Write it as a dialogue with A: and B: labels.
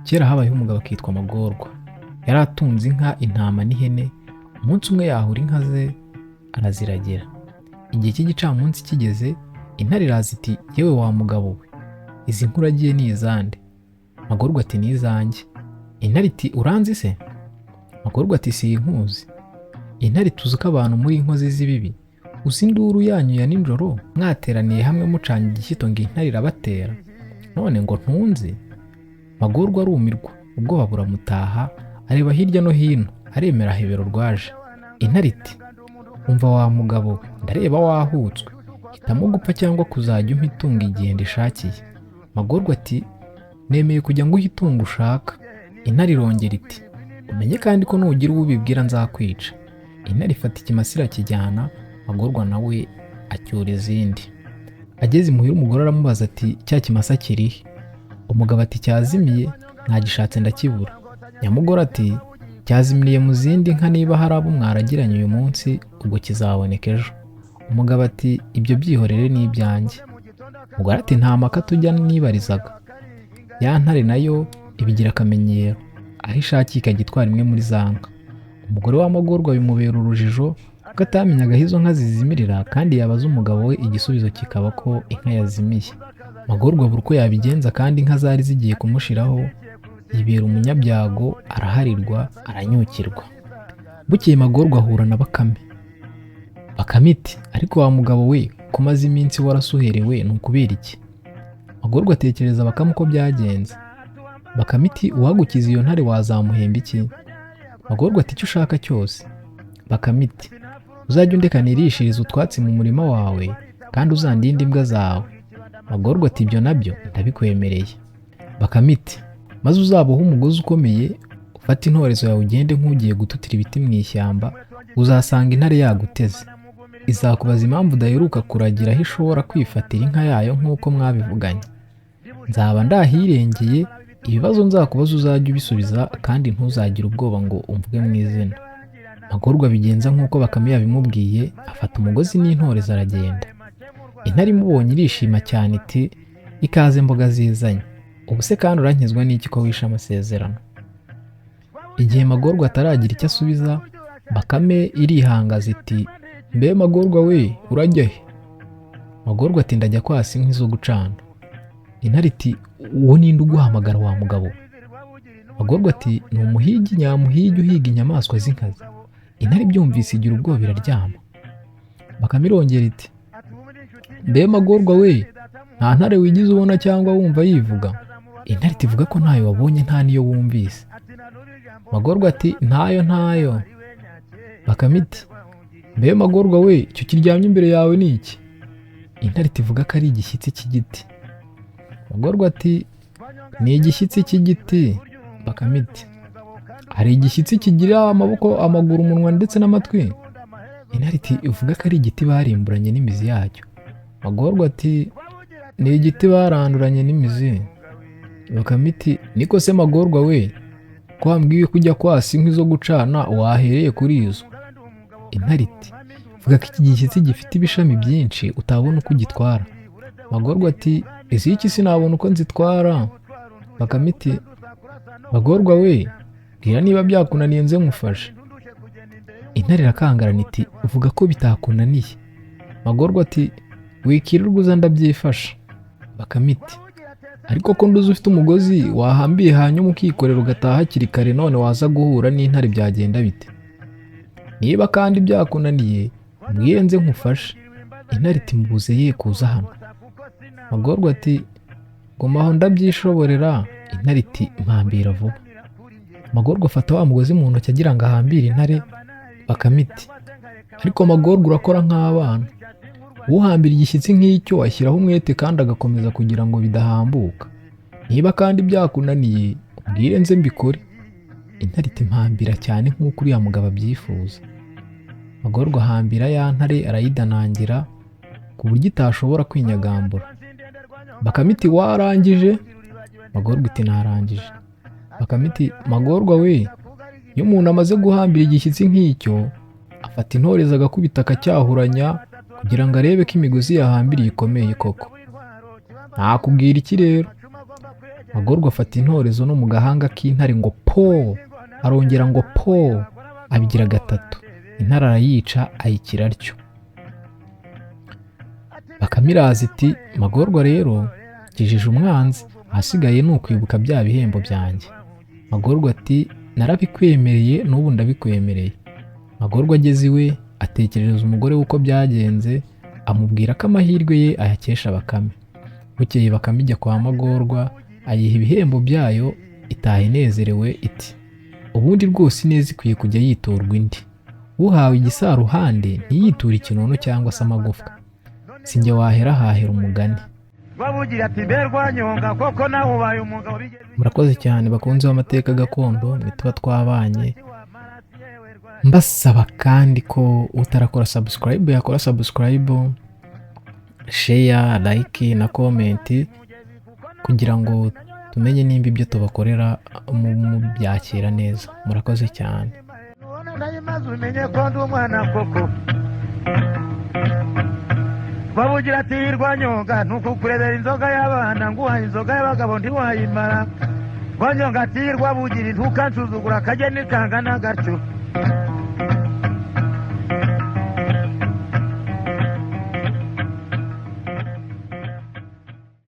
A: Kera habayeho umugabo akitwa Magorwa. Yari atunze inka, intama n'ihene. Umunsi umwe yahura inka ze araziragira. Igihe cy'igicamunsi kigeze, intare iraza iti: "Yewe wa mugabo we, izi nka uragiye ni izande?" Magorwa ati: "Ni izanjye." Intare iti: "Uranzi se?" Magorwa ati: "Sinkuzi." Intare iti: "Uzi ko abantu muri inkozi z'ibibi? Uzi induru yanyu ya nijoro mwateraniye hamwe mucanye igishyito ngo intare irabatera, none ngo ntunzi?" Magorwa arumirwa, ubwoba buramutaha, areba hirya no hino, aremera ahebera urwaje. Intare iti: "Umva wa mugabo we, ndareba wahutswe, hitamo gupfa cyangwa kuzajya umpa itungo igihe ndishakiye." Magorwa ati: "Nemeye kujya nguha itungo ushaka." Intare irongera iti: "Umenye kandi ko nugira uwo ubibwira nzakwica." Intare ifata ikimasa irakijyana, Magorwa nawe acyura izindi. Ageze imuhira, umugore aramubaza ati: "Cya kimasa kirihe?" Umugabo ati: "Cyazimiye, ntagishatse ndakibura." Nyamugore ati: "Cyazimiriye mu zindi nka, niba hari abo mwaragiranye uyu munsi, ubwo kizaboneka ejo." Umugabo ati: "Ibyo byihorere, ni ibyanjye." Umugore ati: "Nta mpaka tujya nibarizaga." Ya ntare nayo ibigira akamenyero, aho ishakiye ikajya itwara imwe muri za nka. Umugore w'Amagorwa bimubera urujijo kuko atamenyaga aho izo nka zizimirira, kandi yabaza umugabo we igisubizo kikaba ko inka yazimiye. Magorwa abura uko yabigenza kandi inka zari zigiye kumushiraho, yibera umunyabyago, araharirwa, aranyukirwa. Bukeye Magorwa ahura na Bakame. Bakame iti: "Ariko wa mugabo we, ko umaze iminsi warasuherewe, ni ukubera iki?" Magorwa atekereza Bakame uko byagenze. Bakame iti: "Uwagukiza iyo ntare wazamuhemba iki?" Magorwa ati: "Icyo ushaka cyose." Bakame iti: "Uzajye undeka nirishirize utwatsi mu murima wawe, kandi uzandinde imbwa zawe." Magorwa ati: "Ibyo nabyo ndabikwemereye." Bakame iti: "Maze uzabohe umugozi ukomeye, ufate intorezo yawe ugende nk'ugiye gututira ibiti mu ishyamba, uzasanga intare yaguteze. Izakubaza impamvu udaheruka kuragira aho ishobora kwifatira inka yayo nk'uko mwabivuganye. Nzaba ndahirengeye, ibibazo nzakubaza uzajye ubisubiza kandi ntuzagire ubwoba ngo umvuge mu izina." Magorwa abigenza nk'uko Bakame yabimubwiye, afata umugozi n'intorezo aragenda. Intare imubonye irishima cyane iti: "Ikaze mboga zizanye, ubu se kandi urankizwa n'iki ko wishe amasezerano?" Igihe Magorwa ataragira icyo asubiza, Bakame irihangaza iti: "Mbe Magorwa we, urajya he?" Magorwa ati: "Ndajya kwasa inkwi zo gucana." Intare iti: "Uwo ninde uguhamagara wa mugabo we?" Magorwa ati: "Ni umuhigi nyamuhigi uhiga inyamaswa z'inkazi." Intare ibyumvise igira ubwoba iraryama. Bakame irongera iti: "Mbe Magorwa we, nta ntare wigize ubona cyangwa wumva yivuga?" Intare iti: "Ivuga ko ntayo wabonye nta n'iyo wumvise." Magorwa ati: "Ntayo, ntayo." Bakame iti: "Mbe Magorwa we, icyo kiryamye imbere yawe ni iki?" Intare iti: "Ivuga ko ari igishyitsi cy'igiti." Magorwa ati: "Ni igishyitsi cy'igiti." Bakame iti: "Hari igishyitsi kigira amaboko, amaguru, umunwa ndetse n'amatwi?" Intare iti: "Ivuga ko ari igiti barimburanye n'imizi yacyo." Magorwa ati: "Ni igiti baranduranye n'imizi." Bakame iti: "Niko se Magorwa we, ko wambwiye ko ujya kwasa inkwi zo gucana, wahereye kuri izo?" Intare iti: "Vuga ko iki gishyitsi gifite ibishami byinshi utabona uko ugitwara." Magorwa ati: "Iziki sinabona uko nzitwara." Bakame iti: "Magorwa we, bwira niba byakunaniye nze nkufashe." Intare irakangarana iti: "Vuga ko bitakunaniye." Magorwa ati: "Wikirirwa uza, ndabyifasha." Bakame iti: "Ariko ko nduzi ufite umugozi wahambiye hanyuma ukikorera ugataha hakiri kare, none waza guhura n'intare byagenda bite? Niba kandi byakunaniye umbwire nze nkufashe." Intare iti: "Mubuze ye kuza hano." Magorwa ati: "Guma aho ndabyishoborera." Intare iti: "Mpambira vuba." Magorwa afata wa mugozi mu ntoki agira ngo ahambire intare. Bakame iti: "Ariko Magorwa, urakora nk'abana. Uhambira igishyitsi nk'icyo ashyiraho umwete kandi agakomeza kugira ngo bidahambuka. Niba kandi byakunaniye umbwire nze mbikore." Intare iti: "Mpambira cyane nk'uko uriya mugabo abyifuza." Magorwa ahambira ya ntare, arayidanangira ku buryo itashobora kwinyagambura. Bakame iti: "Warangije?" Magorwa iti: "Narangije." Bakame iti: "Magorwa we, iyo umuntu amaze guhambira igishyitsi nk'icyo, afata intorezo agakubita akacyahuranya kugira ngo arebe ko imigozi yahambiriye ikomeye koko. Nakubwira iki rero?" Magorwa afata intorezo no mu gahanga k'intare ngo po, arongera ngo po, abigira gatatu. Intare arayica ayikira atyo. Bakame iraza iti: "Magorwa rero nkijije umwanzi, ahasigaye ni ukwibuka bya bihembo byanjye." Magorwa ati: "Narabikwemereye, n'ubu ndabikwemereye." Magorwa ageze iwe atekerereza umugore we uko byagenze, amubwira ko amahirwe ye ayakesha Bakame. Bukeye Bakame ijya kwa Magorwa, ayiha ibihembo byayo, itaha inezerewe iti: "Ubundi rwose ineza ikwiye kujya yiturwa indi. Uhawe igisaruhande ntiyiture ikinono cyangwa se amagufwa. Si njye wahera hahera umugani."
B: Rwabugira ati: "Mbe Rwanyonga, koko nawe ubaye umugabo bigeze."
A: Murakoze cyane bakunzi b'amateka gakondo, ntituba twabanye. Mbasaba kandi ko utarakora subscribe yakora subscribe, share, like na comment, kugira ngo tumenye nimba ibyo tubakorera mubyakira neza. Murakoze cyane.
B: Nubona ndayimaze umenye ko ndi umwana koko. Rwabugira ati: "Rwanyonga, ntukukurebera inzoga y'abana, nguhaye inzoga y'abagabo ntiwayimara." Rwanyonga ati: "Rwabugira, ntukansuzugura akageni kangana gatyo."